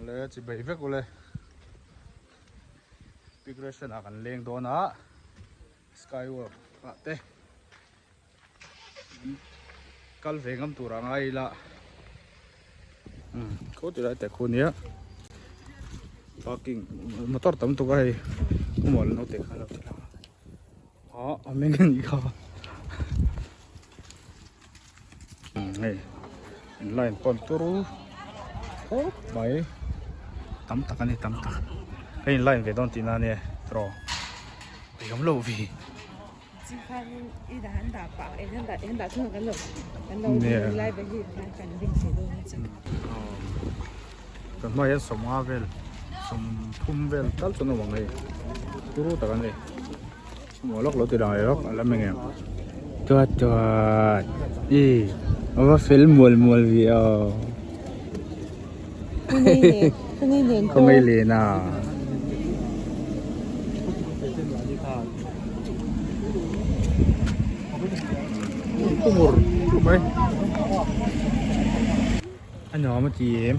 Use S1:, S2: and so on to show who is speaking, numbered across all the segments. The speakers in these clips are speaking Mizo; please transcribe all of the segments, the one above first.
S1: Awle chi beih vek ule Big Restaurant ah kan leng dawn a Skywalk ah te kal ve ngam tur a ngai ila umm khaw ti lai te khu nia parking motor tam tuk a hei khawmual naute kha a lo ti lang a ah a meng a nih kha umm hei in line pawn turu khawp mai tam tak a ni tam tak ka in line ve dawn tihna ania tiraw awm loh vi. Kan hmaah hian sawmnga vel sawmthum vel tal chuan a awm ang hei turu tak a ni maw lawk lo ti lang leh lawk a la meng em chuat chuat i a va fel mual mual ve aw khawngaih len a. Khumur mai a nuam a ti em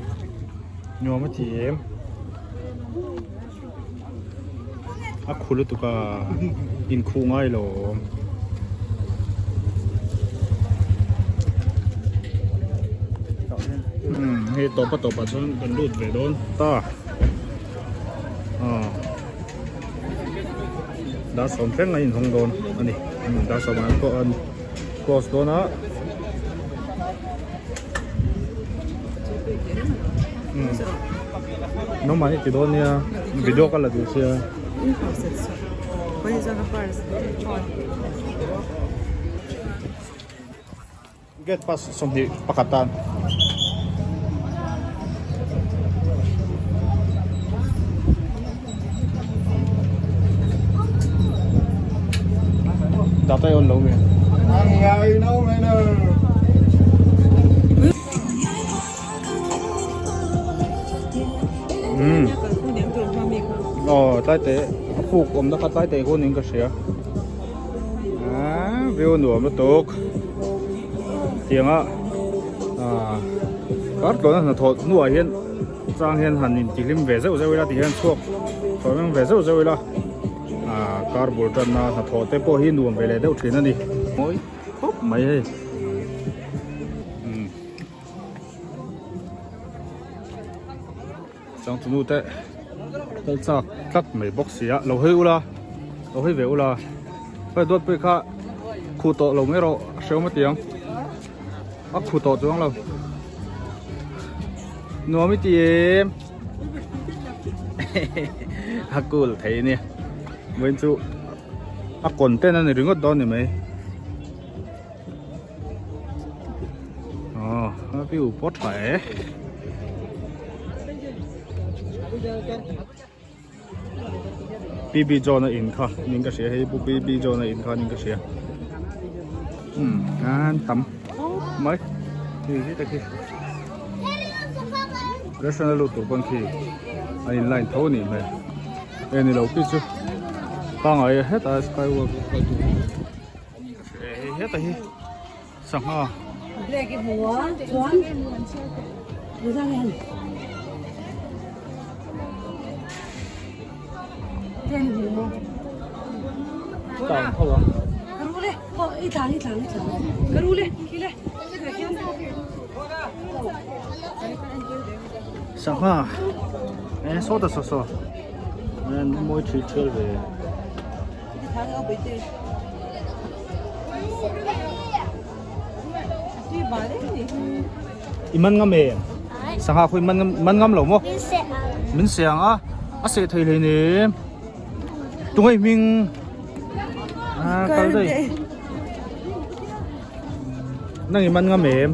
S1: nuam a ti em a khu lutuk a inkhuh ngai lo a awm. Umm hei tawpa tawpah chuan kan lut ve dawn ta aw dar sawm thleng a inhawng dawn a ni dar sawm ah pawh an close dawn a umm nangmah hi ti dawn nia video ka la duh sia. Gate pass 21 tan. Data on lo nge. Umm. Aw tlai te a puk awmna kha tlai te hun in ka hria. Aaa view nuam lutuk tianga aaa kar tawna hnathawh hnuah hian chang hian han intihlim ve zeuh zeuh ila tihian chhuak chhuak ve zeuh zeuh ila aaa kar bul tanna hnathawh te pawh hi nuam ve leh deuh thin a ni mawi khawp mai hei umm changtunu te kal chak tlat mai bawk si a lo hawi ula lo hawi ve ula hei dawt pawh kha khuh tawh lo mai rawh a hrehawm a ti ang a khuh tawh chuang lo nuam i ti em a cool thei a nia vawiin chu a content a ni ringawt dawn ni mai. Aw a view pawh tha e. PB John a in kha ning ka hria hei pu PB John a in kha ning ka hria. Um an tam khawp mai hei hi te khi restaurant a lut tur pawn khi a in line tho a nih hmel e ni lo khi chu pangai hetah skywalk kal tur. Hei heta hi sangha. Tang tho ang. Sangha e sawta saw saw mawi thil thial ve. I man ngam em? Sangha khu i man ngam man ngam lo maw? Min se ang a. A seh thei hlei nem. Tungai hming. A kal dai. Nang i man ngam em?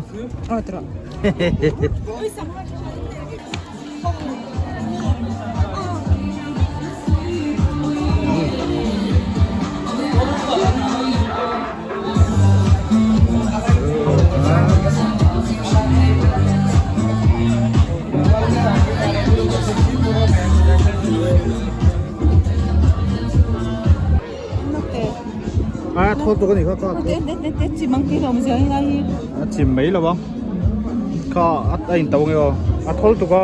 S1: A thawt tuk a ni kha kha a chim mai lo ang kha a in to nge aw a thawl tuk a.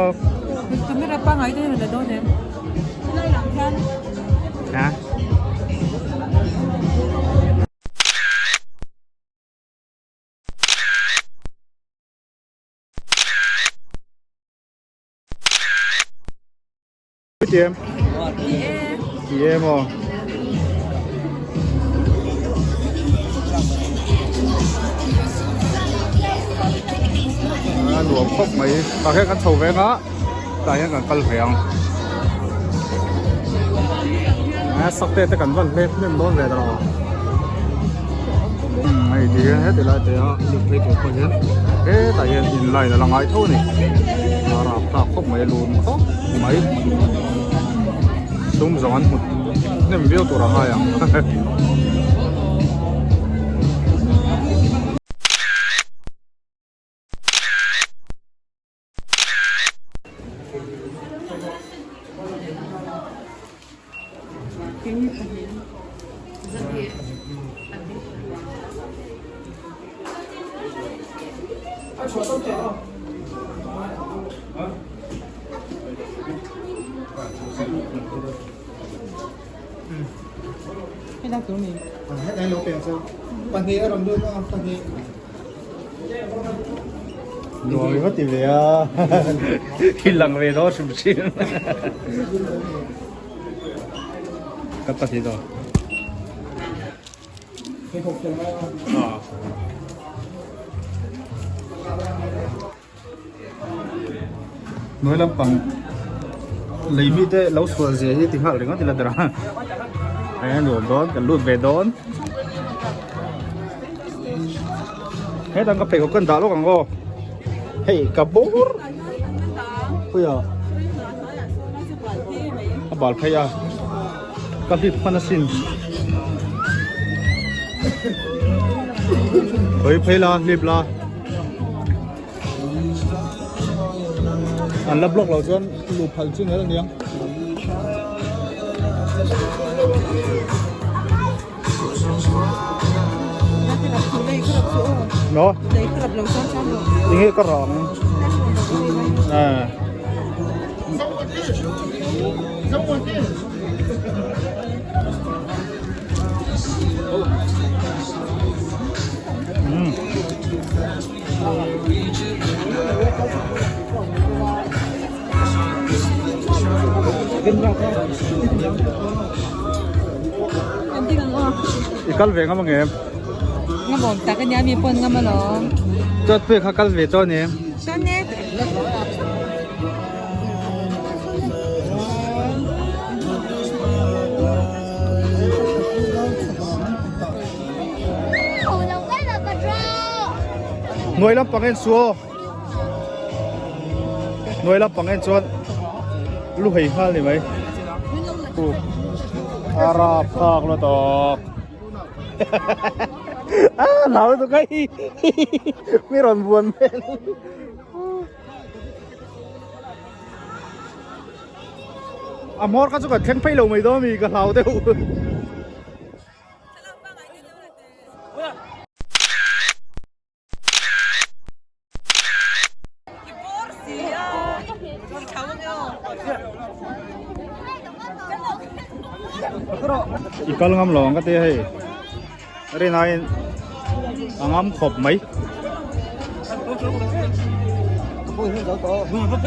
S2: Camera pangai te hian la dawn em? Helai lang hian.
S1: Ha? Ti em? Ti em aw. A nuam khawp mai. Tah hian kan chho ve ang a, tah hian kan kal ve ang. A sakte te kan van hlep hnem dawn ve ta lo. Hei ti hian heti lai te a lut phei tur pawh hian hetah hian in line a la ngai tho a ni. A rapthlak khawp mai a lun khawp mai. Sum zawng an hmu hnem viau tur a ngai ang. Nuam i va ti ve a i lang ve dawn hrim hrim ka pa ti dawn Hnuai lampang lei mite lo chhuah zia hi ti nghal ringawt ila ber a a nuam dawn kan lut ve dawn hetang ka pheikhawk kan dah lawk ang aw hei ka bawr puia a bal phei a ka hlip hman asin hawi phei la hlip la. An la block lo chuan luh phal chi ngel aniang. No. Inge ka rang. À. Mm. I kal ve ngam ange em?
S2: Ngam awm tak ania mi pawn ngam alawm.
S1: Chuan pek kha kal ve chuan em?
S2: Chuan e.
S1: Hnuai lampang en chu aw Hnuai lampang en chuan lu hei nghal ni mai A rap thlak la tawk A hlau lutuk a hi mi rawn buan hmel. A hmawr kha chu kan thleng phei lo mai dawn a mi ka hlau deuh. I kal ngam lo ang ka tia hei rinaiin a ngam khawp mai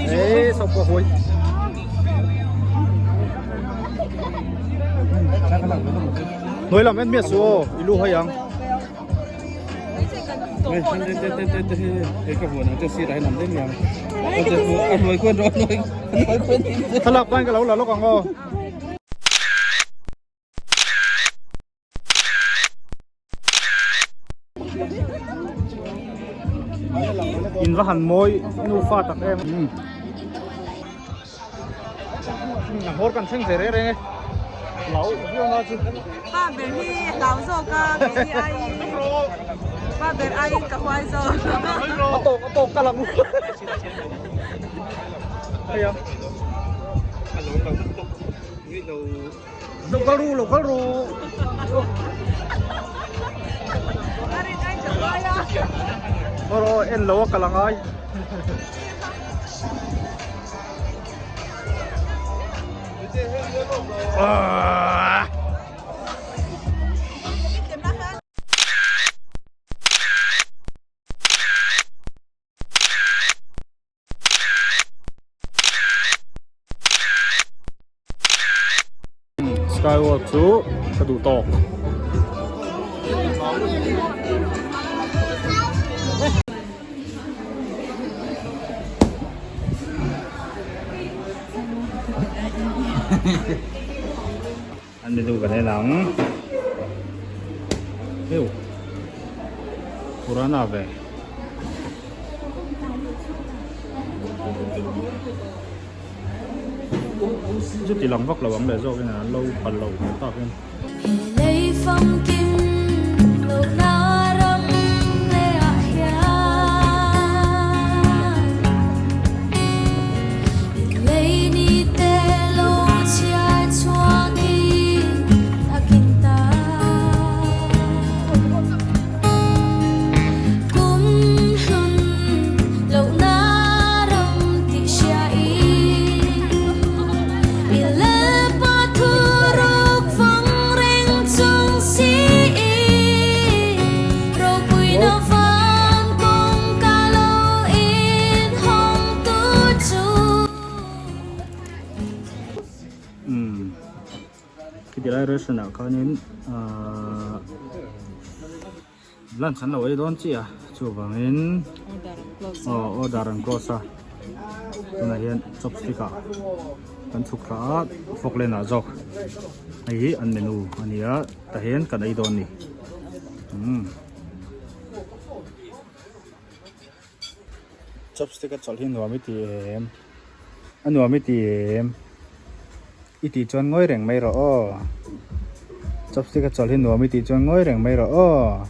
S1: ê sao có hôi Hnuai lam en miah suh aw i lu hai ang. Thlalak pahin ka lo la lawk ang aw. In va han mawi nufa tak em. A hmawr kan thleng ve reng reng e. Hlau viau na chu.
S2: Pa ber hi hlau zawk a kei hi ai pa ber aiin ka huai zawk.
S1: A tawk a tawk ka lang. Hei a. Lo kal ru lo kal ru. Aw en lo a kal angai. Skywalk chu ka duh tawk. An ni duh kan en ang. Heu. Purana ve. Chuti lang vak lo ang leh zawk in an lo phal lo tak in. Umm khiti lai restaurant ah khanin ahh lunch an lo ei dawn chiah a chuvangin aw order an close a tunah hian chopstick ah kan chhuk thla a falkland ah zawk hei hi an menu a ni a tah hian kan ei dawn a ni umm. Chopstick a chawlh hi nuam i ti em? A nuam i ti em? I tih chuan ngawi reng mai rawh aw. Chopstick a chawlh hi nuam i tih chuan ngawi reng mai rawh aw.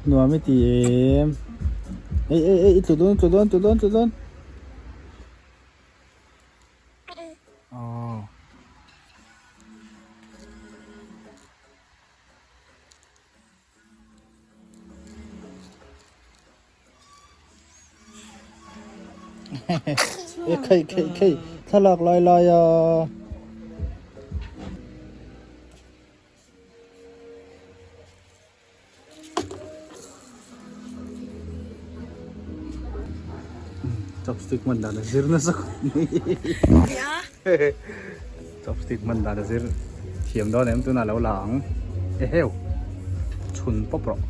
S1: Nuam i ti em? Ei ei ei i tlu dawn tlu dawn tlu dawn tlu dawn. Aww. E khei khei khei thlalak lai lai a. Chopstick hman dan a zir nasa khawp mai chopstick hman dan a zir thiam dawn em tunah lo la ang eheu chhun pawp rawh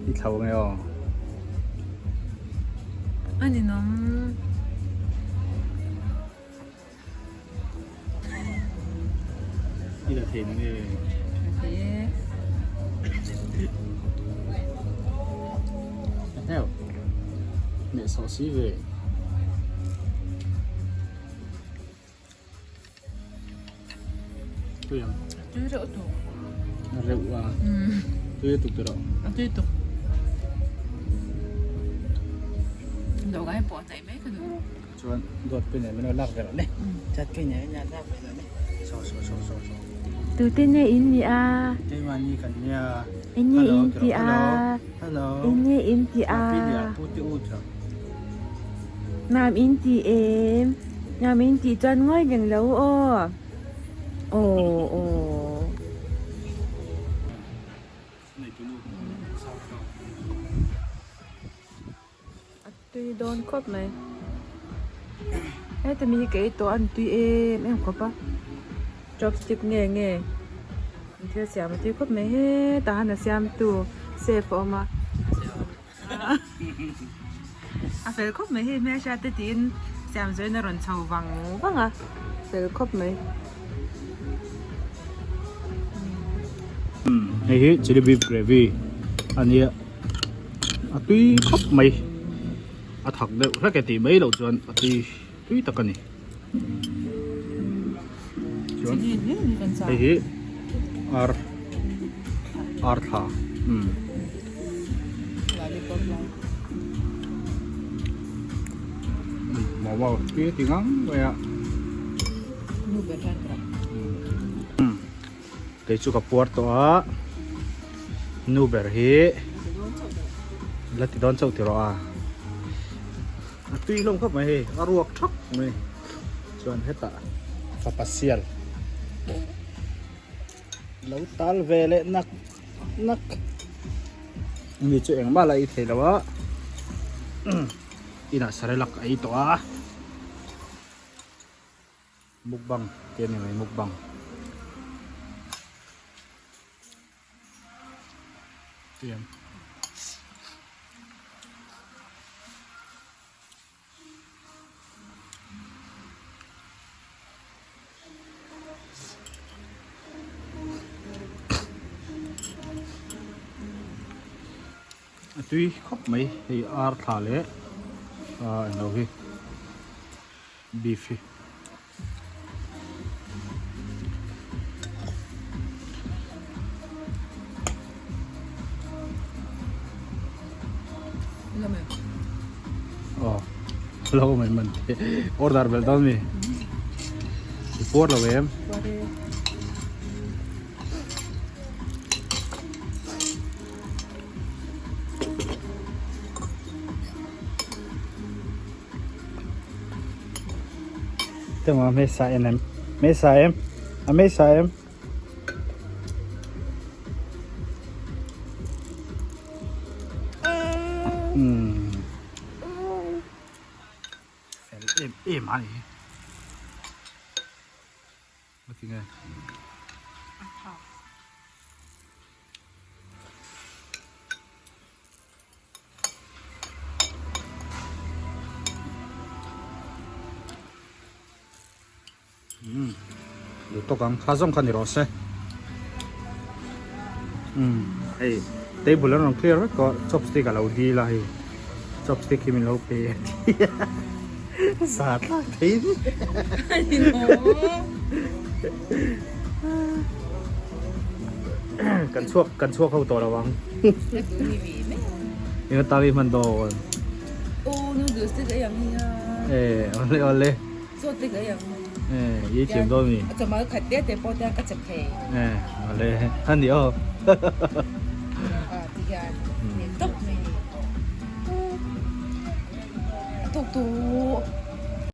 S1: i thlo ange aw.
S2: A ninawm.
S1: I la thei nge?
S2: La thei e.
S1: Heo. Meh sawh si ve. Tui ang.
S2: Tui reuh tuk.
S1: A reuh a. Tui tuk tawh.
S2: A tui tuk. Dawhkan hi pawh hnaih mai ka duh.
S1: Chuan dawt pui nen min lo lak ve loh ni. Chat pui nen min lo lak ve loh ni. Saw saw saw saw saw.
S2: Tute nge in nih a?
S1: Keimahni kan nia.
S2: Eng nge in tih a?
S1: Hello.
S2: Eng nge in tih a?
S1: Pi nia pu te u tha.
S2: Nam in tih em? Nam in tih chuan ngawi reng lo aw. Aw aw. A tui dawn khawp mai heta mi hi ka ei tawh a an tui em em khawp a chopstick nge nge an thil siam a tui khawp mai hetah hian a siam tu chef a awm a a fel khawp mai hei hmelhriat te tiin siam zawhin a rawn chho vang vang a fel khawp mai.
S1: Hei hi chilli beef gravy a nia. A tui khawp mai a thak deuh hlek e tih mai loh chuan a tui tui tak a ni chuan hei hi ar ar thla umm mau mau tui a ti ngang mai a Kei chu ka puar tawh a, nu ber hi La ti dawn chauh ti rawh a. A tui hlawm khawp mai hei, a ruak thak mai. Chuan hetah fapa sial lo tal ve leh nak nak. Mi chu engmah la ei thei lo a, inah sarelak a ei tawh a. Mukbang te a ni mai mukbang. Tiang. A tui khawp mai hei ar thla leh ah englo hi. Beef hi. Oh, lo mai man te. Order bel dawn mi. I puar lo em?
S2: Puar e.
S1: Tengah hmesa en em hmesa em a hmesa em umm fel em em a ni ngatinge. Duh tawk ang kha zawng kha ni rawh se umm hei table an rawn clear vek tawh chopstick a lo dil a hei chopstick hi min lo pe a ti a sa thlak thei ni kan chhuak kan chhuak ho tawh lo ang. Eng ata mi hman dawn.
S2: Oh noodles te ka ei ang hi a.
S1: Eh awle awle.
S2: Chaw te ka ei ang.
S1: Eh i thiam dawn mi.
S2: A chawhmah khat te te pawh te ka chep thei.
S1: Eh awle a ni aw.
S2: Ah ti hian ni tawp mai ni. A tawk tawh.